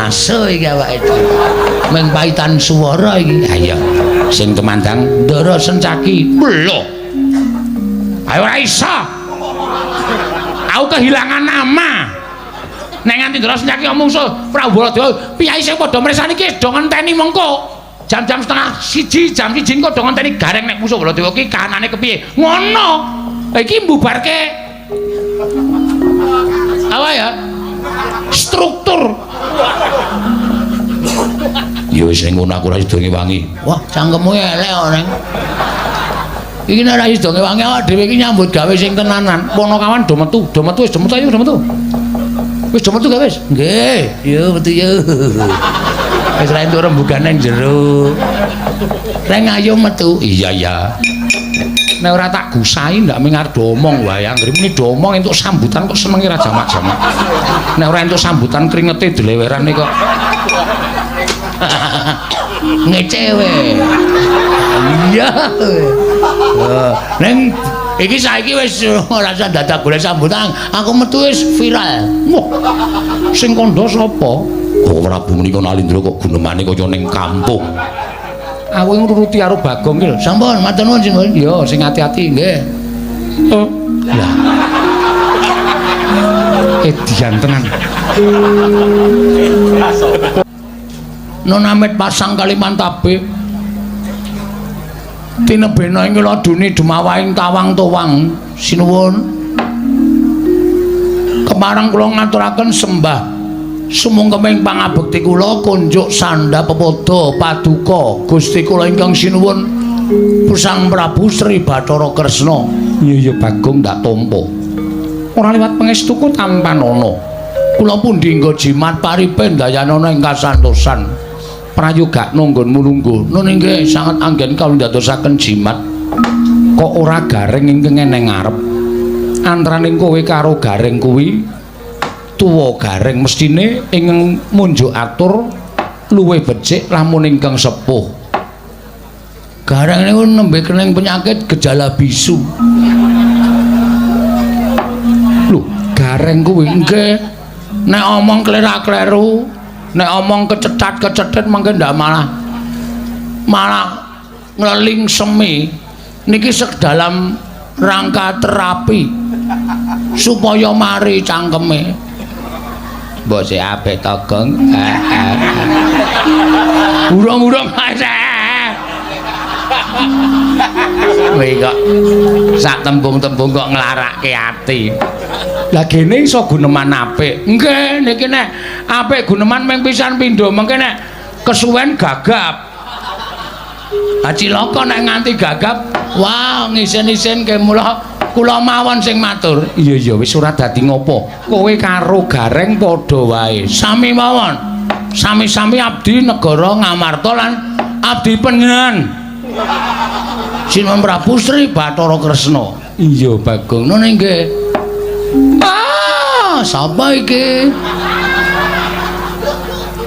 Persentase iki awake dhewe. Mung paitan swara iki. Ha iya. Sing tumandang Ndara Sencaki. Lho. Ayo ora iso. Aku kehilangan nama. Nek nganti Ndara Sencaki mungsuh Prabu Baladewa, piyai sing padha mresani iki do ngenteni mengko. Jam-jam 12.30, jam 1 engko do ngenteni Gareng nek musuh Baladewa ki kahanane kepiye. Ngono. Iki mbubarke apa ya? Struktur. Ya wis ning ngono aku ora sida ngewangi. Wah, cangkemmu elek kok, Neng. Iki nek ora sida ngewangi awak dhewe iki nyambut gawe sing tenanan. Ponokawan do metu, do metu wis do metu ayo do metu. Wis do metu gak wis? Nggih. Yo metu yo. Wis ra entuk rembugan nang jero. Reng ayo metu. Iya iya. Nek ora tak gusai ndak ming arep omong wae. Anggere muni do omong entuk sambutan kok senenge ra jamak-jamak. Nek ora entuk sambutan kringete dlewerane kok. Ngece we. Iya. Neng iki saiki wis ora usah dadak golek sambutan. Aku metu wis viral. Wah. Sing kandha sapa? Oh, Prabu menika Nalindra kok gunemane kaya ning kampung. Aku ngruruti karo Bagong ki lho. Sampun, matur nuwun sinuwun. Ya, sing ati-ati nggih. Oh. Lah. Edian tenan. Nonamit pasang Kalimantabe. Tinebena ing laduni dumawaing tawang towang. Sinuwun. Kepareng kula ngaturaken sembah sumungkeming pangabekti kula kunjuk sandha pepoda paduka Gusti kula ingkang sinuwun Sang Prabu Sri Bathara Kresna. Iya iya Bagong ndak tampa. Ora liwat pangestuku tampanana. Kula pundi nggo jimat paripe ndayanana ing kasantosan. Prayogakna nggonmu lungguh. Nun inggih sanget anggen kawula ndadosaken jimat. Kok ora Gareng ingkang eneng ngarep? Antaraning kowe karo Gareng kuwi tuwa Gareng mestine ingkang munjuk atur luwih becik lamun ingkang sepuh. Gareng niku nembe kening penyakit gejala bisu. Lho, Gareng kuwi nggih nek omong klera-kleru, nek omong kecetat-kecetit mangke ndak malah malah ngleling semi. Niki dalam rangka terapi supaya mari cangkeme. Mbok sik apik to, Gong. Urung-urung kowe kok sak tembung-tembung kok nglarake ati. Lah gene iso guneman apik. Nggih, niki nek apik guneman ming pisan pindho, mengke nek kesuwen gagap. Ha cilaka nek nganti gagap, wah ngisin-isinke mula kula mawon sing matur. Iya iya wis ora dadi ngopo. Kowe karo Gareng padha wae. Sami mawon. Sami-sami abdi negara Ngamarta lan abdi panjenengan. Sinuwun Prabu Sri Bathara Kresna. Iya Bagong. Ngono nggih. Ah, sapa iki?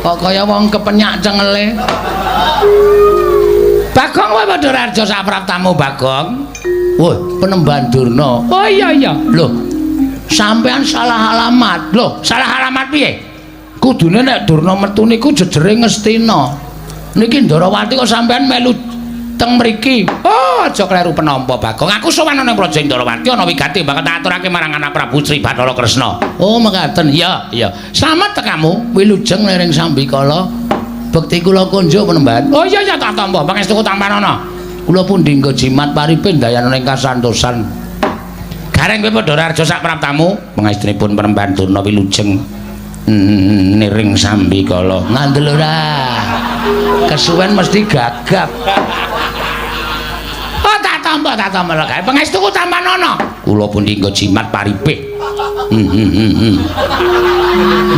Kok kaya wong kepenyak cengele. Bagong kowe padha raja sapraptamu Bagong. Wah, Penemban Durna. Oh iya iya. Lho, sampean salah alamat. Lho, salah alamat piye? Kudune nek Durna metu niku jejere Ngastina. Niki Ndarawati kok sampean melu teng mriki. Oh, aja kleru penampa Bagong. Aku sowan ana ing Praja Ndarawati ana wigati bakal tak aturake marang anak Prabu Sri Bathara Kresna. Oh, mekaten. Iya, iya. Slamet tekamu wilujeng ning sambikala. Bekti kula kunjuk Penemban. Oh iya iya tak tampa. Pangestuku tampanana. Kula pundi nggo jimat paripe ndayana ing kasantosan. Gareng kowe padha raja sak praptamu. Pangestunipun Penemban Durna wilujeng niring sambikala. Ngandel ora. Kesuwen mesti gagap. Oh tak tampa lho kae. Pangestuku tampanana. Kula pundi nggo jimat paripe.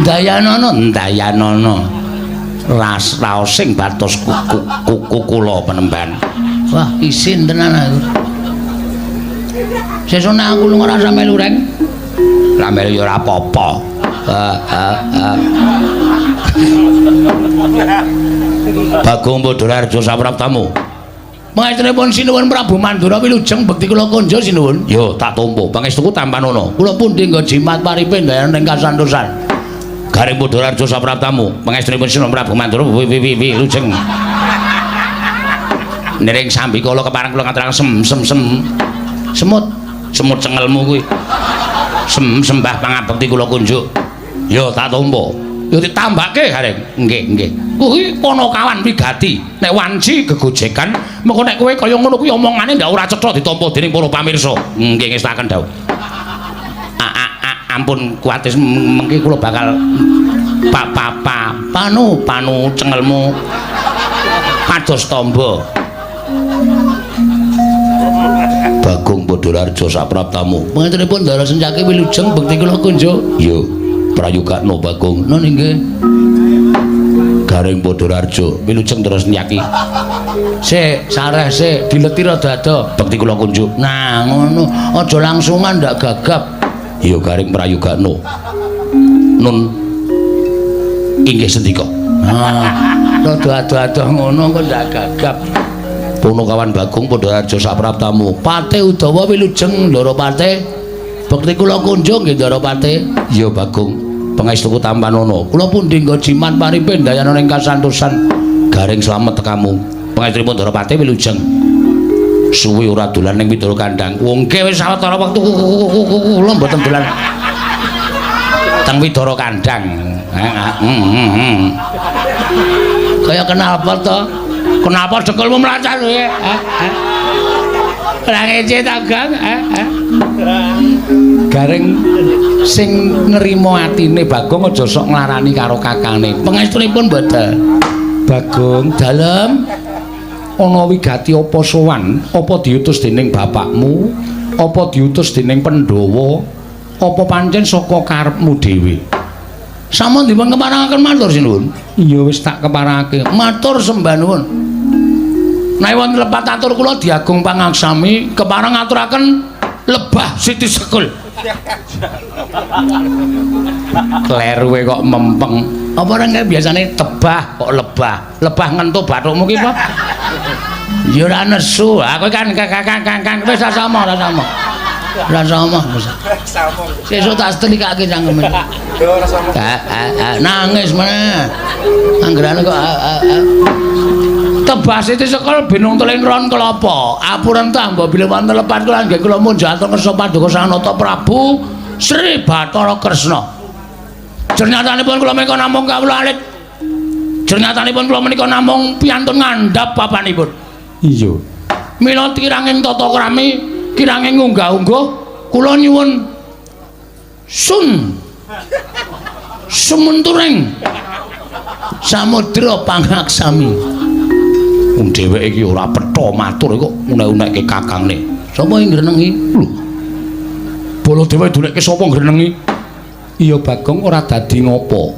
Ndayanana, ndayanana. Ras raosing batos kuku kula Penemban. Wah, isin tenan aku. Sesuk nek aku lunga ora melu reng. Lah melu ya ora apa-apa. Bagong Badararja sapraptamu. Pangestunipun sinuwun Prabu Mandura wilujeng bekti kula konjo sinuwun. Yo tak tampa. Pangestuku tampanana. Kula pundi nggo jimat paripe ndayana ing kasantosan. Garing Padhararja sapraptamu, pangestunipun Sinun Prabu Mandura wi lujeng. Niring sambikala kepareng kula ngaturaken sem sem sem. Semut, semut cengelmu kuwi. Sem sembah pangabekti kula kunjuk. Ya tak tampa. Ya ditambahke Gareng. Nggih, nggih. Kuwi Panakawan wigati. Nek wanci gegojekan, mengko nek kowe kaya ngono kuwi omongane ndak ora cetha ditampa dening para pamirsa. Nggih ngestaken dawuh. Ampun kuwatir mengki kula bakal pa pa pa panu panu cengelmu pados tamba. Bagong Padhararja sapraptamu. Pangantenipun Ndara Sencaki wilujeng bekti kula kunjuk. Ya, prayogakno Bagong. Nun inggih. Gareng Padhararja wilujeng Ndara Sencaki. Sik, sareh sik, dileti rada ado. Bekti kula kunjuk. Nah, ngono. Aja langsungan ndak gagap. Ya Gareng prayogakno. Nun inggih sendika. Ah, rada ado-ado ngono kok ndak gagap. Punakawan Bagong Padhararja sapraptamu. Pate Udawa wilujeng Ndara Pate. Bekti kula kunjung nggih Ndara Pate. Ya Bagong, pangestuku tampanana. Kula pundi nggo jimat paripe ndayana ing kasantosan. Gareng slamet tekamu. Pangestunipun Ndara Pate wilujeng. Suwi ora dolan ning Widara Kandang. Wong nggih wis sawetara wektu kula mboten dolan teng Widara Kandang. Kaya kenapa to? Kenapa dekelmu mlacat kowe? Ora ngece ta, Gang? Gareng sing nrimo atine Bagong aja sok nglarani karo kakangne. Pangestunipun mboten. Bagong, dalem ana wigati apa sowan? Apa diutus dening bapakmu? Apa diutus dening Pandhawa? Apa pancen saka karepmu dhewe? Sampun dipun keparengaken matur sinuwun. Iya wis tak keparengake. Matur sembah nuwun. Nek wonten lepat atur kula diagung pangaksami kepareng ngaturaken lebah Siti Sekul. Kleruwe kok mempeng. Apa ora kae biasane tebah kok lebah. Lebah ngentu bathukmu ki apa? Ya ora nesu. Aku kan kan wis ora sama, ora sama. Ora sama. Sesuk tak setelikake cangkeme. Yo ora sama. Nangis meneh. Anggerane kok Tebah Siti Sekul binung teling ron kelapa. Apurentah mbok bilih wonten lepat kula nggih kula munjuk atur kersa paduka Sang Nata Prabu Sri Bathara Kresna. Jernyatanipun kula menika namung kawula alit. Jernyatanipun kula menika namung piyantun ngandhap papanipun. Iya. Mila kiranging tata krami, kiranging unggah-ungguh kula nyuwun sun sumenturing samudra pangaksami. Wong dheweke iki ora petha matur kok unek-unekke kakangne. Sapa sing ngrenengi? Lho. Baladewa dunekke sapa ngrenengi? Iya Bagong ora dadi ngopo.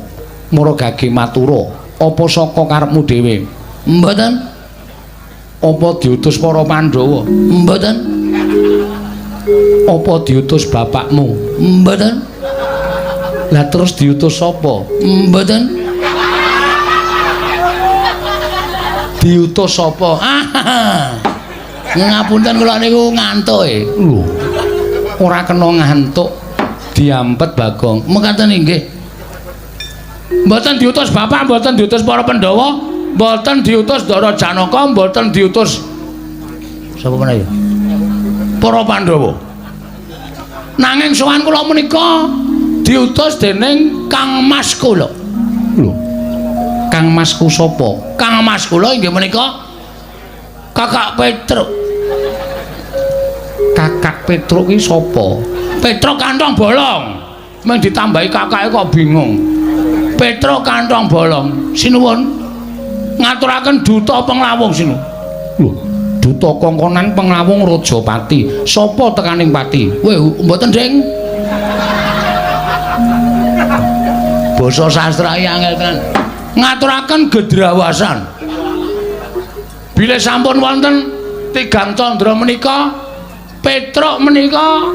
Mara gage matura, apa saka karepmu dhewe? Mboten. Apa diutus para Pandhawa? Mboten. Apa diutus bapakmu? Mboten. Lah terus diutus sapa? Mboten. Diutus sapa? Ngapunten kula niku ngantuk e. Lho. Ora kena ngantuk. Diampet Bagong. Mekaten inggih. Mboten diutus bapak, mboten diutus para Pandhawa, mboten diutus Ndara Janaka, mboten diutus sapa meneh ya? Para Pandhawa. Nanging sowan kula menika diutus dening Kang Mas kula. Lho. Kang Masku sapa? Kang Mas kula inggih menika Kakak Petruk. Kakak Petruk ki sapa? Petruk kantong bolong. Mung ditambahi kakake kok bingung. Petruk kantong bolong. Sinuwun ngaturaken duta penglawung sinuwun. Lho, duta kongkonan penglawung Rajapati. Sapa tekaning pati? Weh, mboten, Ding. Basa sastra iki angel tenan. Ngaturaken gedrawasan. Bilih sampun wonten tigang candra menika, Petruk menika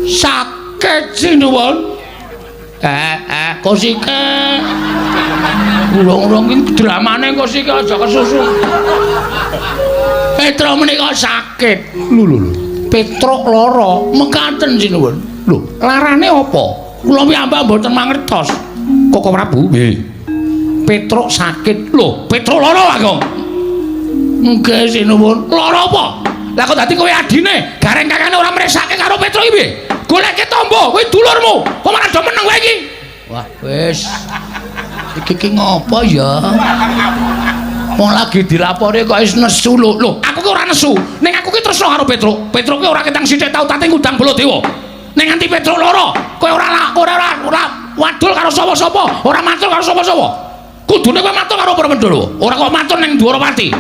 sakit sinuwun. Kosike. Urung-urung iki dramane kosike aja kesusu. Petruk menika sakit. Lho lho lho. Petruk lara, mekaten sinuwun. Lho, larane apa? Kula piyambak mboten mangertos. Koko Prabu? Nggih. Petruk sakit. Lho, Petruk lara, Bagong. Nggih, sinuwun. Lara apa? Lah kok dadi kowe adine, gareng kakane ora mresake karo Petruk iki piye? Goleke tombo, kowe dulurmu. Kok malah do meneng kowe iki? Wah, wis. Iki ki ngopo ya? Wong lagi dilapori kok wis nesu lho. Lho, aku ki ora nesu. Ning aku ki tresno karo Petruk. Petruk ki ora ketang sithik tau tate ngundang Baladewa. Ning nganti Petruk lara, kowe ora ora ora wadul karo sapa-sapa, ora matur karo sapa-sapa. Kudune kowe matur karo para Pandhawa. Ora kok matur ning Dwarawati.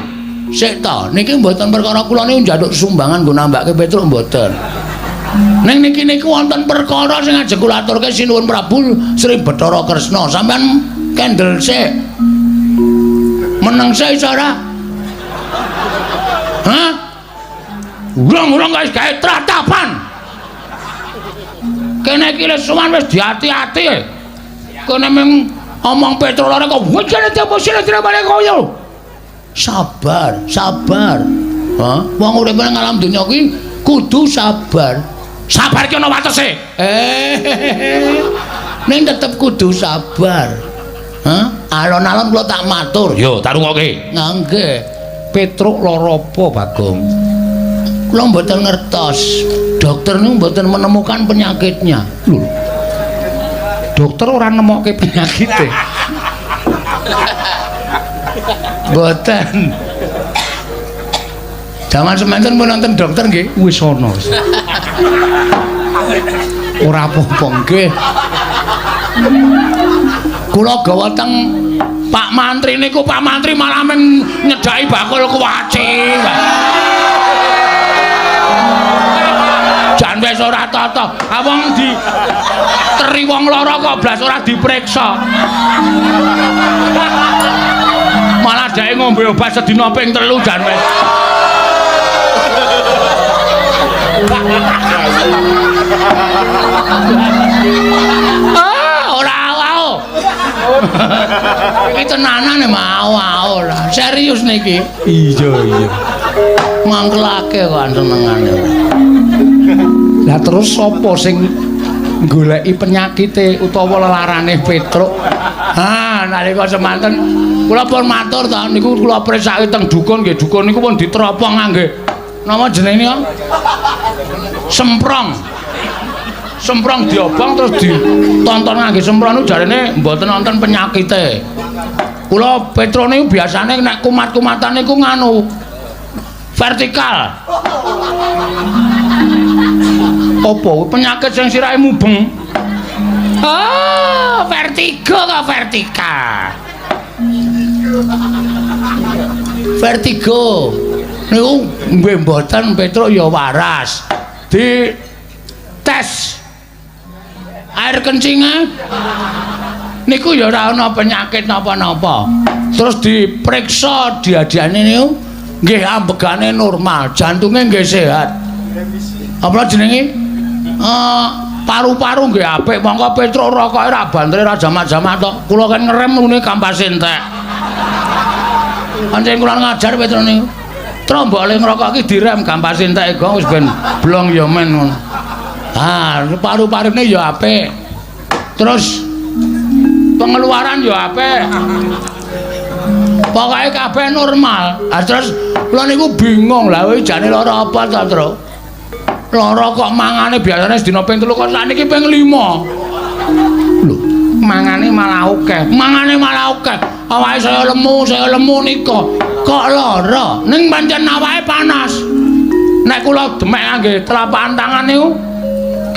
Sik ta, niki mboten perkara kula niku njaluk sumbangan nggo nambake Petruk mboten. Ning niki niku wonten perkara sing ajeng kula aturke sinuwun Prabu Sri Bathara Kresna. Sampeyan kendel sik. Meneng sik iso ora? Hah? Urung-urung kok wis gawe tratapan. Kene iki wis sowan wis diati-ati. Kene mung omong Petruk lara kok wujane apa sira balik koyo. Sabar, sabar. Hah? Wong urip nang alam donya kuwi kudu sabar. Sabar ki ana watese. Ning tetep kudu sabar. Hah? Alon-alon kula tak matur. Yo, tak rungokke. Nggih. Petruk lara apa, Bagong? Kula mboten ngertos. Dokter niku mboten menemukan penyakitnya. Lho. Dokter ora nemokke penyakite. Mboten. Jaman semanten pun nonton dokter nggih? Wis ana. Ora apa-apa nggih. Kula gawa teng Pak Mantri niku, Pak Mantri malah men nyedhaki bakul kuwaci. Jan wis ora tata. Ha wong di teri wong lara kok blas ora diperiksa. Malah dheke ngombe obat sedina ping 3 jan wis. Ah, ora au. Iki tenanan mau au lah. Serius niki. Iya, iya. Mangkelake kok senengane. Lah terus sapa sing goleki penyakite utawa lelarane Petruk? Ah, nalika semanten kula pun matur ta niku kula presake teng dukun nggih, dukun niku pun diteropong ngangge napa jenenge niku? Semprong. Semprong diobong terus ditonton ngangge semprong niku jarene mboten wonten penyakite. Kula Petruk niku biasane nek kumat-kumatan niku nganu vertikal. Apa penyakit sing sirahe mubeng? Ah, vertigo kok vertikal. Vertigo. Niku nggih mboten Petruk ya waras. Di tes air kencingnya niku ya ora ana penyakit napa-napa. Terus diperiksa diadiane niku nggih ambegane normal, jantunge nggih sehat. Apa jenenge? Paru-paru nggih apik, mongko Petruk rokoke ra bantere ra jamak-jamak to. Kula kan ngerem ngene kampase entek. Pancen kula ngajar Petruk niku. Truk mbok le ngrokok iki direm kampase entek gong wis ben blong ya men ngono. Ah, paru-parune ya apik. Terus pengeluaran ya apik. Pokoke kabeh normal. Ah terus kula niku bingung lah kowe jane lara apa ta, Truk? Lara kok mangane biasane sedina ping 3 kok sakniki ping 5. Lho, mangane malah akeh. Mangane malah akeh. Awake saya lemu nika. Kok lara? Ning pancen awake panas. Nek kula demek ngangge telapak tangan niku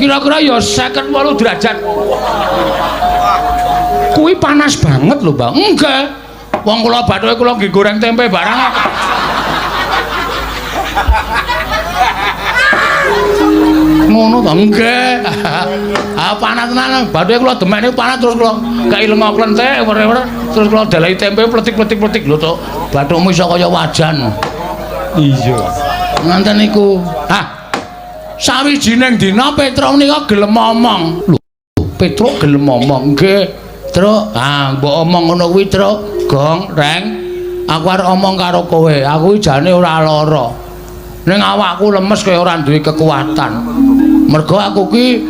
kira-kira ya 58 derajat. Kuwi panas banget lho, Bang. Enggak. Wong kula bathuke kula nggih goreng tempe barang. Ngono to? Nggih. Ah panas tenan. Bathuke kula demek niku panas terus kula kei lenga klenthek wer-wer terus kula dalahi tempe pletik-pletik-pletik lho to. Bathukmu iso kaya wajan. Iya. Nganten niku. Ah. Sawijining dina Petruk nika gelem omong. Lho, Petruk gelem omong. Nggih. Truk, ah mbok omong ngono kuwi, Truk. Gong, Reng. Aku arep omong karo kowe. Aku iki jane ora lara. Ning awakku lemes kaya ora duwe kekuatan. Mergo aku ki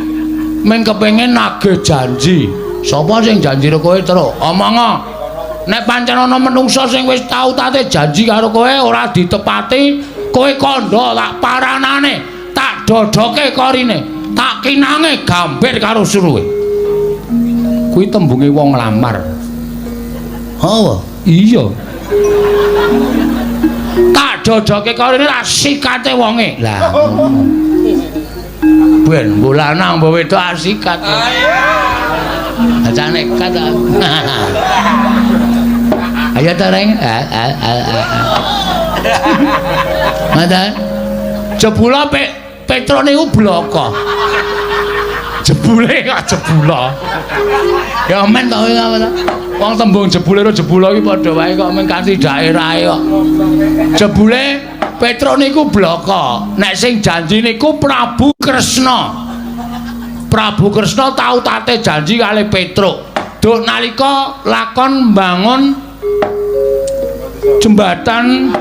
mung kepengin nagih janji. Sapa sing janji karo kowe, Truk? Omongo. Nek pancen ana menungsa sing wis tau tate janji karo kowe ora ditepati, kowe kandha tak paranane, tak dodoke korine, tak kinange gambir karo suruhe. Kuwi tembunge wong lamar. Oh, iya. Tak dodoke korine, tak sikate wonge. Lah ngono. Ben mbok lanang mbok wedok asikat. Aja nekat. Ayo ta, Reng. Ngoten. Jebula Petro niku bloko. Jebule kok jebula. Ya men to kowe apa? Wong tembung jebule karo jebula iki padha wae kok men kanthi daerahe kok. Jebule Petro niku bloko. Nek sing janji niku Prabu Kresna. Prabu Kresna tau tate janji kali Petruk. Duk nalika lakon mbangun jembatan,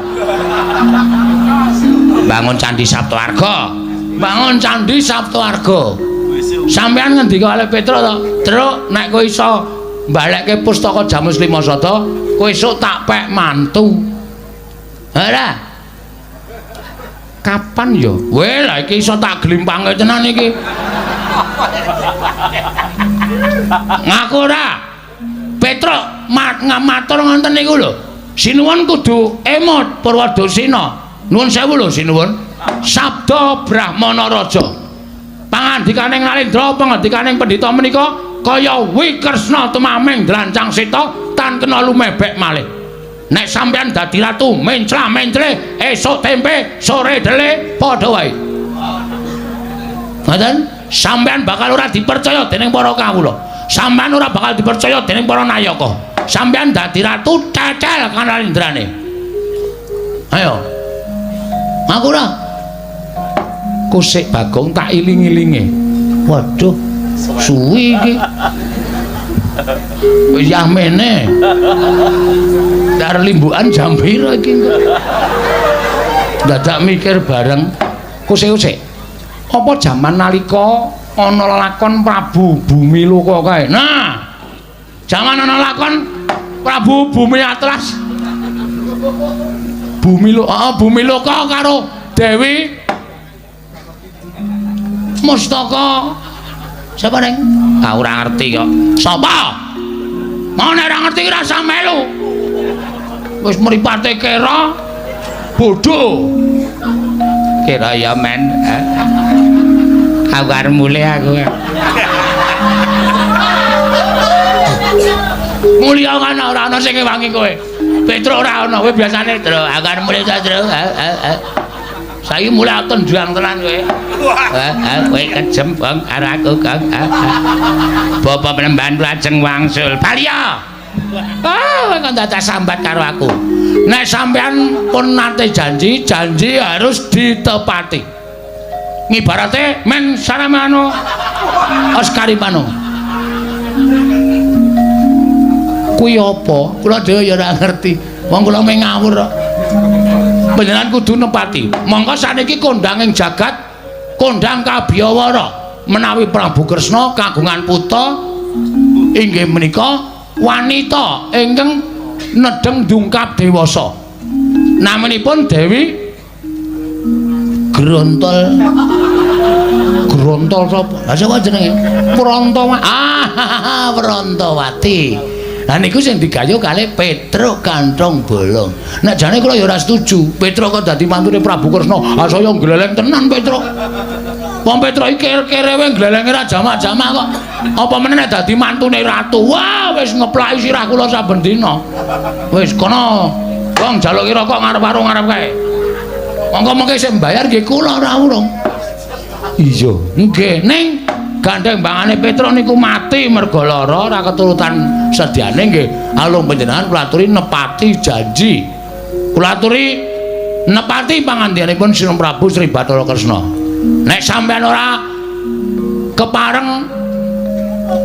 bangun Candi Saptawarga. Bangun Candi Saptawarga. Sampeyan ngendika kali Petruk to, "Truk, nek kowe iso mbalekke pustaka Jamus Lima Sada, kowe esuk tak pek mantu." Ora. Kapan ya? Weh, lah iki iso tak glimpange tenan iki. Ngaku ora? Petruk matur ngoten niku lho. Sinuwun kudu emot Purwadasina. Nuwun sewu lho sinuwun. Sabda Brahmana Raja. Pangandikaning Nalendra, pangandikaning pendhita menika kaya Wikresna tumaming drancang seta tan kena lumebek malih. Nek sampeyan dadi ratu mencla-mencle esuk tempe sore dele padha wae. Ngoten? Sampeyan bakal ora dipercaya dening para kawula. Sampeyan ora bakal dipercaya dening para nayaka. Sampeyan dadi ratu cecel kanalendrane. Ayo. Ngaku ora? Kusik Bagong tak iling-ilinge. Waduh, suwi iki. Wis yahmene. Dar limbukan jam pira iki engko? Dadak mikir bareng kusik-kusik. Apa jaman nalika ana lakon Prabu Bumiloka kae? Nah, jaman ana lakon Prabu Bumi Atlas. Bumiloka, heeh, Bumiloka karo Dewi Mustaka. Siapa, Neng? Ah, ora ngerti kok. Sapa? Mau nek ora ngerti ora usah melu. Wis mripate kera bodho. Kira ya men. Aku arep mulih aku. Mulya kan ora ana sing ngewangi kowe. Petruk ora ana, kowe biasane, Truk, aku arep mulih ta, Truk. Saiki mulih tendang tenan kowe. Kowe kejem, Bang, karo aku, Kang. Bapak Penemban lajeng wangsul. Baliya. Ah, kowe kok dadak sambat karo aku. Nek sampean pun nate janji, janji harus ditepati. Ngibarate men saramano Oscaripano. Kuwi apa? Kula dhewe ya ora ngerti. Wong kula mung ngawur kok. Panjenengan kudu nepati. Mongko saniki kondang ing jagat, kondang kabiyawara menawi Prabu Kresna kagungan putra inggih menika wanita ingkang nedheng dungkap dewasa. Namanipun Dewi Grontol. Grontol sapa? Lah sapa jenenge? Prantawati. Ah, Prantawati. Lah niku sing digayuh kalih Petruk Kanthong Bolong. Nek jane kula ya ora setuju. Petruk kok dadi mantune Prabu Kresna. Ah saya gleleng tenan Petruk. Wong Petruk iki kere-kerewe glelenge ra jamak-jamak kok. Apa meneh nek dadi mantune ratu. Wah, wis ngeplaki sirah kula saben dina. Wis kono. Wong jaluki rokok ngarep warung ngarep kae. Monggo mengke sing mbayar nggih kula ora urung. Iya, nggih ning gandeng bangane Petruk niku mati merga lara ora keturutan sediane nggih. Alung panjenengan kula aturi nepati janji. Kula aturi nepati pangandikanipun Sri Prabu Sri Bathara Kresna. Nek sampeyan ora kepareng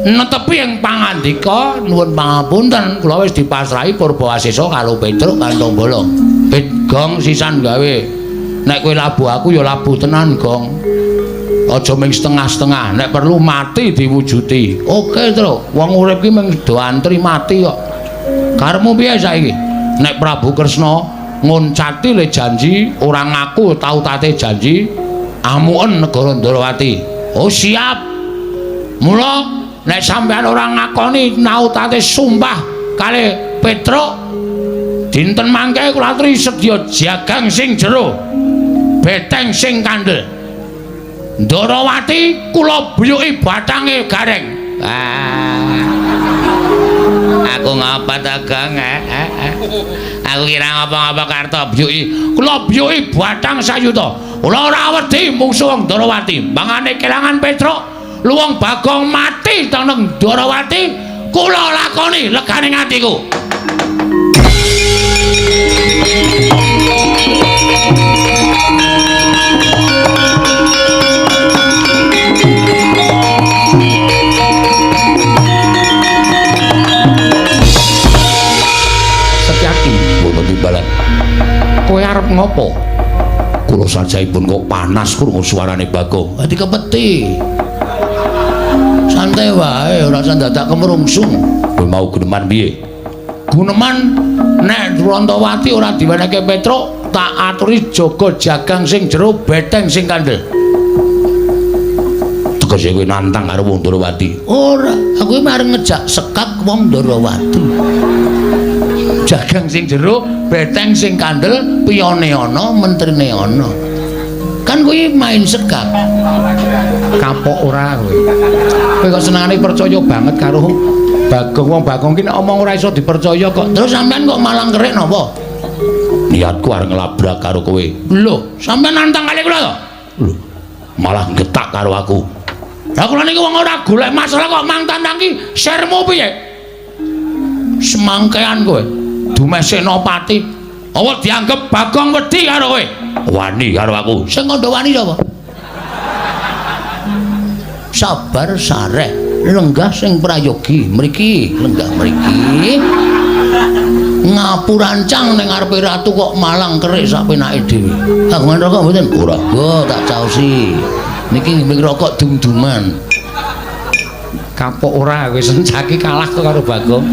netepi ing pangandika nuwun pangapunten kula wis dipasrahi Purbawasesa karo Petruk Kanthong Bolong. Pit gong sisan gawe. Nek kowe labuh aku ya labuh tenan, Gong. Aja ming setengah-setengah, nek perlu mati diwujudi. Oke, Truk. Wong urip ki mung do antri mati kok. Karepmu piye saiki? Nek Prabu Kresna ngoncati le janji, ora ngaku tau tate janji, amuken negara Ndorowati. Oh, siap. Mula nek sampean ora ngakoni nautate sumpah kali Petruk, dinten mangke kula aturi sedya jagang sing jero, beteng sing kandel. Ndorowati kula buyuki bathange Gareng. Aku ngapa ta, Gong? Aku kira ngapa-ngapa karto buyuki. Kula buyuki bathang sayuta. Kula ora wedi mungsuh wong Ndorowati. Mangane kelangan Petruk, luwung Bagong mati teng Ndorowati, kula lakoni legane atiku. Setyaki mboten timbalan. Kowe arep ngopo? Kula sajaipun kok panas krungu suarane Bagong. Dadi kepeti. Santai wae, ora usah dadak kemrungsung. Kowe mau guneman piye? Guneman nek Drontowati ora diwenehke Petruk, tak aturi jaga jagang sing jero, beteng sing kandel. Tegese kowe nantang karo wong Ndorowati. Ora, aku iki arep ngejak sekak wong Ndorowati. Jagang sing jero, beteng sing kandel, piyone ana, mentrine ana. Kan kuwi main sekak. Kapok ora kowe. Kowe kok senengane percaya banget karo Bagong. Wong Bagong ki nek omong ora iso dipercaya kok. Terus sampean kok malang kerik napa? Niatku arep nglabrak karo kowe. Lho, sampean nantang kali kula to? Lho, malah getak karo aku. Lah kula niki wong ora golek masalah kok mang tantang ki sermu piye? Semangkean kowe. Dumeh Senopati. Apa dianggep Bagong wedi karo kowe? Wani karo aku. Sing kandha wani sapa? Sabar sareh, lenggah sing prayogi. Mriki, lenggah mriki. Ngapurancang ning ngarepe ratu kok malang kerik sak penake dhewe. Kagungan rokok mboten? Ora. Go tak caosi. Niki nggih rokok dum-duman. Kapok ora kowe, sencaki kalah kok karo Bagong.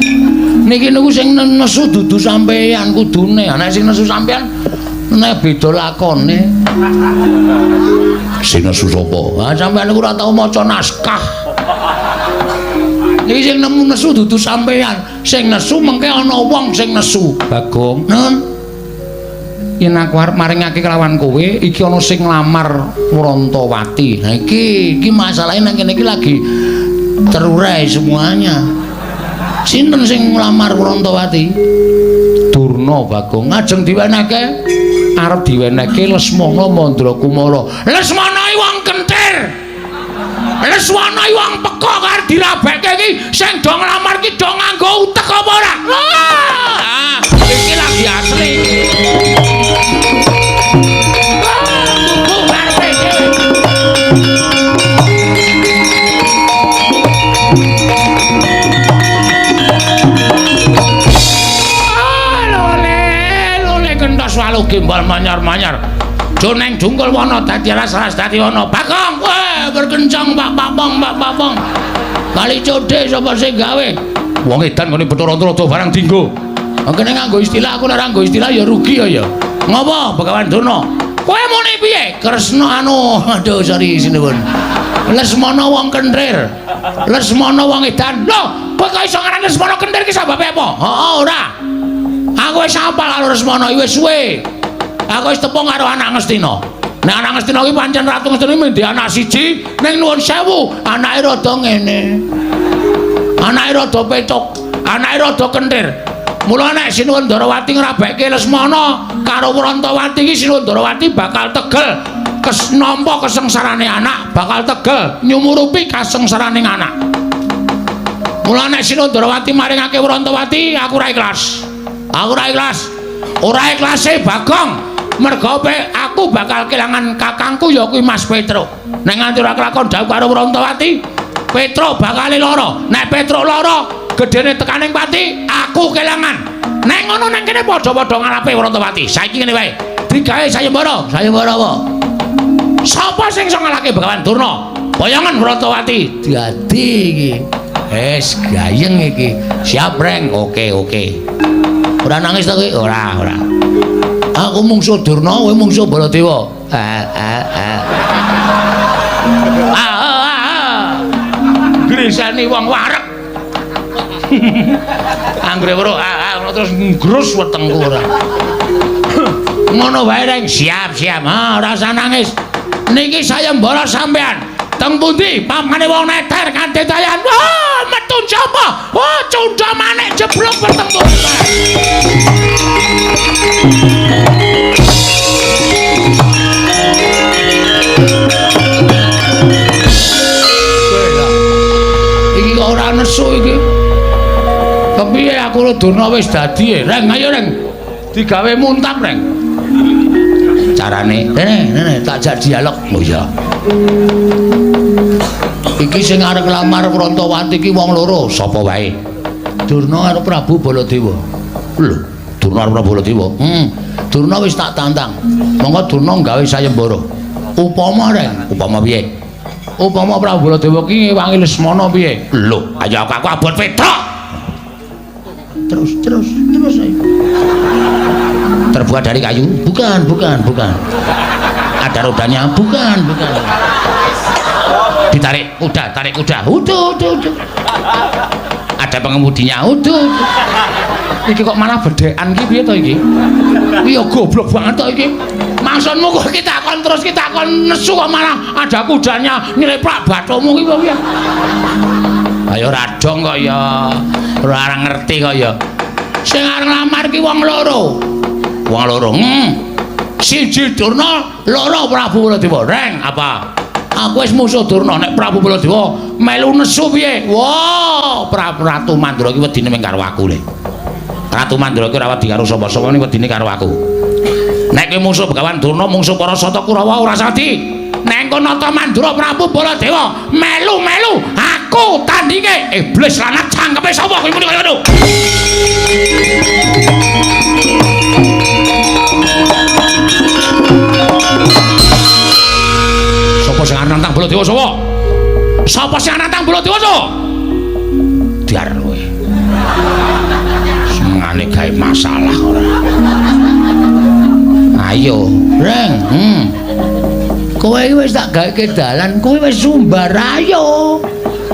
Niki niku sing nesu dudu sampeyan kudune. Nek sing nesu sampeyan nek beda lakone. Sing nesu sapa? Ha sampeyan niku ora tau maca naskah. Niki sing nemu nesu dudu sampeyan, sing nesu mengke ana wong sing nesu. Bagong, Nun, yen aku arep maringake kelawan kowe, iki ana sing nglamar Wrontowati. Nah iki iki masalahe nang kene iki lagi terurai semuanya. Sinten sing nglamar Wrontowati? Durna, Bagong. Ngajeng diwenehke? Arep diwenehke Lesmana Mandrakumara. Lesmana iki wong kentir. Lesmana iki wong pekok arep dirabekke iki sing do nglamar iki do nganggo utek apa ora? Ah, iki lagi asli. Kuku karepe dhewe. Ah, lole, lole kentos walu gimbal manyar-manyar. Joneng jungkul wana dadi alas-alas dadi wana. Bagong, weh berkencang Pak Papong, Pak Papong. Kali codhe sapa sing gawe? Wong edan ngene Bathara Antarada barang dinggo. Kene nganggo istilah, aku nek ora nganggo istilah ya rugi ya ya. Ngopo Begawan Durna? Kowe muni piye? Kresna anu, aduh sorry sinuwun. Lesmana wong kenthir. Lesmana wong edan. Lho, kowe kok iso ngarani Lesmana kenthir ki sababe apa? Heeh, ora. Aku wis hafal karo Lesmana iki wis suwe. Aku wis tepung karo anak Ngastina. Nek anak Ngastina iki pancen Ratu Ngastina iki mendhi anak siji ning nuwun sewu, anake rada ngene. Anake rada pecok, anake rada kenthir. Mula nek Sinuwun Ndarawati ngrabekke Lesmana karo Wrontowati iki Sinuwun Ndarawati bakal tegel nampa kesengsarane anak, bakal tegel nyumurupi kasengsarane anak. Mula nek Sinuwun Ndarawati maringake Wrontowati, aku ora ikhlas. Aku ora ikhlas. Ora ikhlase Bagong. Mergo aku bakal kelangan kakangku ya kuwi Mas Petruk. Nek nganti ora kelakon dhawuh karo Wrontowati, Petruk bakal lara. Nek Petruk lara, gedene tekaning pati, aku kelangan. Nek ngono nang kene padha-padha ngalape Wrontowati. Saiki ngene wae. Digawe sayembara. Sayembara apa? Sapa sing iso ngalahke Begawan Durna? Boyongan Wrontowati. Dadi iki. Wis gayeng iki. Siap, Reng. Oke, oke. Ora nangis ta kowe? Ora, ora. Aku mungsuh Durna, kowe mungsuh Baladewa. Ah, ah, ah. Ah, ah, ah. Grisani wong wareg. Anggere weruh ah, ah, terus nggrus wetengku ora. Ngono wae, Reng. Siap, siap. Ah, ora usah nangis. Niki sayembara sampean. Teng pundi pamane wong neter kanthi tayan. Wah, metu sapa? Wah, cundha manik jeblok wetengku. Iki kok ora nesu iki. Kepiye aku karo Durna wis dadi, Reng, ayo Reng. Digawe muntap, Reng. Carane, rene, rene tak jak dialog. Oh iya. Iki sing arep nglamar Wrontowati iki wong loro, sapa wae? Durna karo Prabu Baladewa. Lho, Durna karo Prabu Baladewa. Durna wis tak tantang. Monggo Durna gawe sayembara. Upama, Reng, upama piye? Upama Prabu Baladewa ki ngewangi Lesmana piye? Lho, ayo aku abot Petruk. Terus, terus, terus ayo. Terbuat dari kayu? Bukan, bukan, bukan. Ada rodanya? Bukan, bukan. Ditarik kuda, tarik kuda. Uduh, uduh, uduh. Ada pengemudinya? Uduh, uduh. Iki kok malah bedhekan ki piye to iki? Iya goblok banget to iki. Maksudmu kok kita kon terus kita kon nesu kok malah ada kudanya nyeleplak bathumu ki piye? Ayo radong kok ya. Ora ngerti kok ya. Sing arep nglamar ki wong loro. Wong loro. Siji Durna, loro Prabu Baladewa. Reng, apa? Aku wis musuh Durna, nek Prabu Baladewa melu nesu piye? Wah, Prabu Ratu Mandura ki wedine mung karo aku le. Ratu Mandura ki ora wedi karo sapa-sapa, ning wedine karo aku. Nek kowe musuh Begawan Durna, mungsuh para Sata Kurawa ora sadi. Nek engko nata Mandura Prabu Baladewa melu-melu aku tandinge. Iblis lanat cangkeme sapa kowe muni kaya ngono? Sapa sing arep nantang Baladewa sapa? Sapa sing arep nantang Baladewa sapa? Diar kowe. Senengane gawe masalah ora. Ayo, Reng. Kowe iki wis tak gaweke dalan, kowe wis sumbar ayo.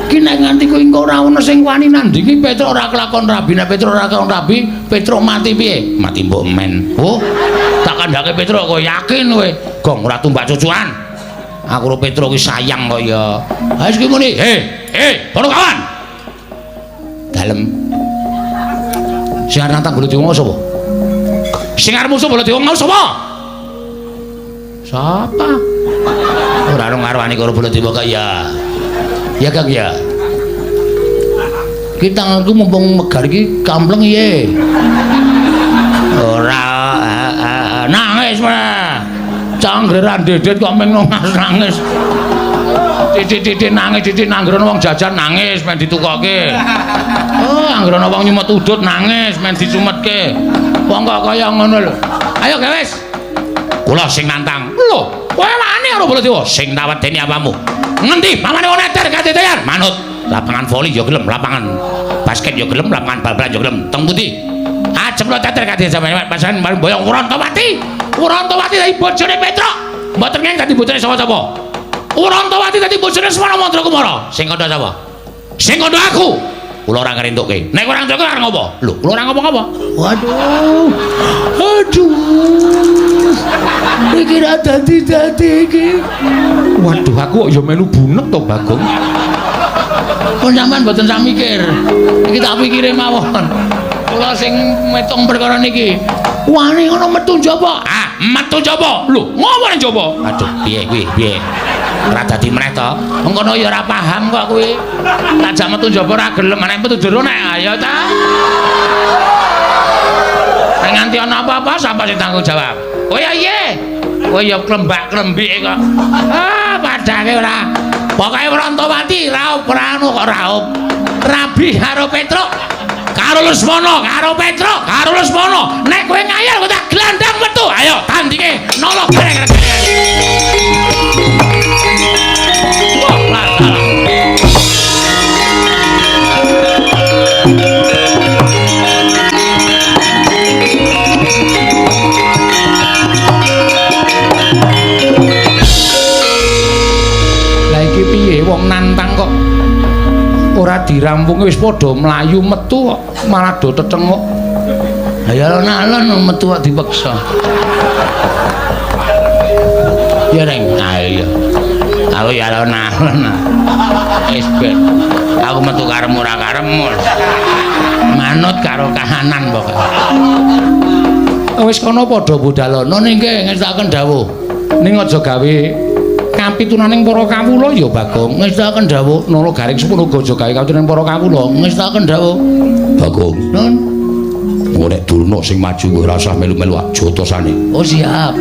Ki nek nganti kowe engko ora ono sing wani nandingi Petruk ora kelakon rabi, nek Petruk ora kelakon rabi, Petruk mati piye? Mati mbok men. Oh, tak kandhake Petruk kowe yakin kowe. Gong ora tumbak cucuan. Aku karo Petruk ki sayang kok ya. Ha wis ki muni, "He, he, para kawan." Dalem. Sing arep nantang Baladewa sapa? Sing arep musuh Baladewa mau sapa? Sapa? Ora ono ngarwani karo Baladewa kok ya. Ya Kang ya. Ki tanganku mumpung megar iki kampleng piye? Ora nangis meneh. Canggeran dedet kok meng nangis. Titik-titik nangis, titik nanggrono wong jajan nangis men ditukoke. Oh, anggrono wong nyumet udut nangis men dicumetke. Wong kok kaya ngono lho. Ayo gawes. Kula sing nantang. Lho, kowe wani karo Baladewa? Sing tak wedeni apamu? Ngendi pamane wong neter kadetean? Manut. Lapangan voli ya gelem, lapangan basket ya gelem, lapangan bal-balan ya gelem. Teng pundi? Ajeng kula teter kadhe sampeyan pasangan boyong Wrontowati. Wrontowati dadi bojone Petruk. Mboten ngeng dadi bojone sapa-sapa. Wrontowati dadi bojone Semana Mandrakumara. Sing kandha sapa? Sing kandha aku. Kula ora ngrentukke. Nek ora ngrentukke arep ngopo? Lho, kula ora ngopo-ngopo. Waduh. Aduh. Iki ra dadi-dadi iki. Waduh, aku kok ya melu bunek to, Bagong. Kok sampean mboten sak mikir. Iki tak pikire mawon. Kula sing metung perkara niki. Wani ngono metu njaba. Ah, metu njaba. Lho, ngopo ning njaba? Aduh, piye kuwi? Piye? Ora dadi meneh to. Mengkono ya ora paham kok kuwi. Tak jak metu njaba ora gelem, nek metu jero nek ayo ta. Nek nganti ana apa-apa sapa sing tanggung jawab? Oh ya iya. Kowe ya klembak-klembike kok. Ah, padake ora. Pokoke Wrontowati raup ora anu kok raup. Rabi karo Petruk. Karo Lesmana, karo Petruk, karo Lesmana. Nek kowe ngayal kok tak Glandang metu. Ayo tandinge Nala Gareng. Wah, lah. Lah iki piye wong nantang kok ora dirampungi wis padha mlayu metu kok malah do tetenguk. Lah ya alon-alon metu kok dipeksa. Ya Reng, ayo. Aku ya alon-alon. Wis ben. Aku metu karepmu ora karepmu. Manut karo kahanan pokoke. Wis kono padha budalono nggih ngestakaken dawuh. Ning aja gawe kapitunaning para kawula ya Bagong. Ngestakaken dawuh. Nala Gareng semono uga aja gawe kapitunaning para kawula. Ngestakaken dawuh. Bagong. Nun. Engko nek Durna sing maju kowe ora usah melu-melu jotosane. Oh siap.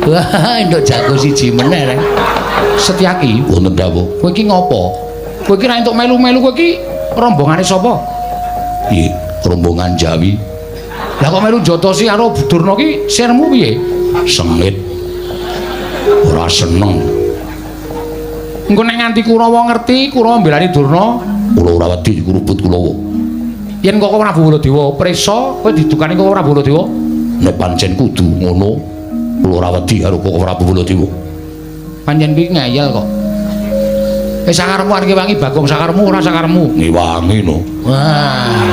Wah, entuk jago siji meneh Reng. Setyaki wonten dawuh. Kowe iki ngopo? Kowe iki ra entuk melu-melu, kowe iki rombongane sapa? Piye? Rombongan Jawi. Lah kok melu jotosi karo Durna ki sirmu piye? Sengit. Ora seneng. Engko nek nganti Kurawa ngerti, Kurawa mbelani Durna, kula ora wedi kurubut Kurawa. Yen kok Prabu Baladewa prisa, kowe didukani kok Prabu Baladewa? Nek pancen kudu ngono, kula ora wedi karo kok Prabu Baladewa. Pancen kuwi ngeyel kok. Wis sakarepmu arep ngewangi Bagong, sakarepmu ora sakarepmu. Ngewangi no. Wah.